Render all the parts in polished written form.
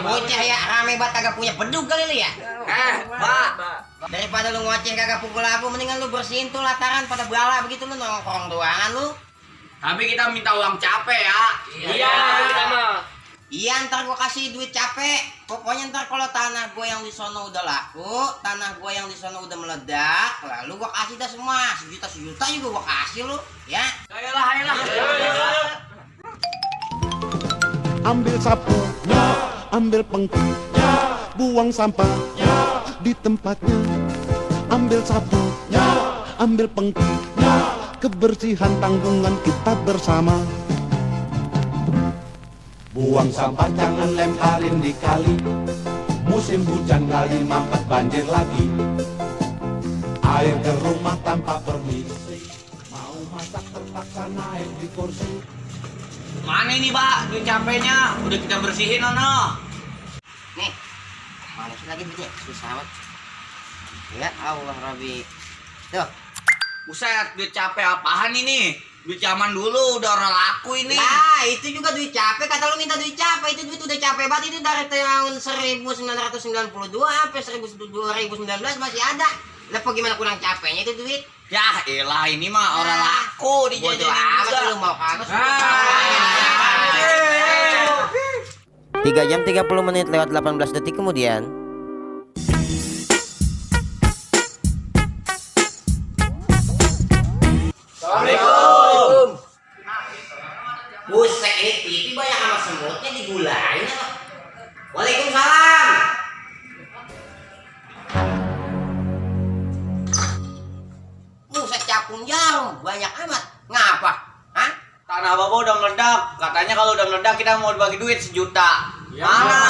bocah ya rame banget kagak punya bedug kali lu ya. Mbak. Daripada lu ngoceh kagak pukul aku, mendingan lu bersihin tuh lataran pada bala begitu lu nongkrong doangan lu. Tapi kita minta uang capek ya. Iya, kita mah. Iya, ntar gua kasih duit capek. Pokoknya ntar kalau tanah gua yang di sono udah laku, tanah gua yang di sono udah meledak, lalu gua kasih dah semua. Sejuta juga gua kasih lu, ya. Ayolah. Ambil sapunya, ambil pengkunya, buang sampahnya di tempatnya. Ambil sapunya, ambil pengkunya, kebersihan tanggungan kita bersama. Buang sampah jangan lemparin di kali, musim hujan kali mampet banjir lagi. Air ke rumah tanpa permisi, mau masak terpaksa naik di kursi. Mana ini, Pak? Duit capeknya udah kita bersihin ono. Nih, mana sih lagi duitnya? Susah amat. Ya Allah Rabbi. Tuh. Buset, duit capek apaan ini? Duit zaman dulu udah orang laku ini. Nah, itu juga duit capek. Kata lu minta duit capek, itu duit udah capek banget. Itu dari tahun 1992 sampai 2019 masih ada. Lah gimana kurang capeknya itu duit? Ya elah, ini mah orang laku Bodoh dijajanin amat juga. lu mau kagak. 3 jam 30 menit lewat 18 detik kemudian. Assalamualaikum. Buset, ini TV banyak sama semutnya digulain apa? Waalaikumsalam. Buset, capung jarum banyak amat. Ngapa? Hah? Tanah Bapak udah meledak. Katanya kalau udah meledak kita mau bagi duit 1 juta. Mana?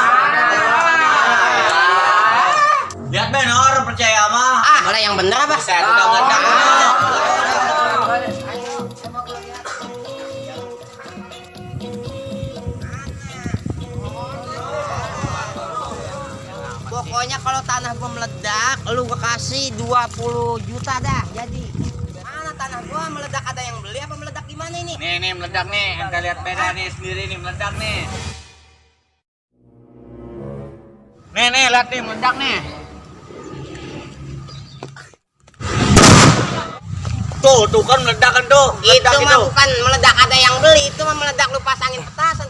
Lihat Benor, percaya mah. Malah yang bener apa? Buset, udah meledak. Pokoknya kalau tanah gua meledak, lu gua kasih 20 juta dah. Jadi, mana tanah gua meledak, ada yang beli apa meledak gimana ini? Nih meledak nih. Ente lihat beda nih sendiri nih meledak nih. Nih lihat nih meledak nih. Tuh kan meledak kan tuh. Itu Meledak mah bukan meledak ada yang beli, itu mah meledak lu pasangin petasan.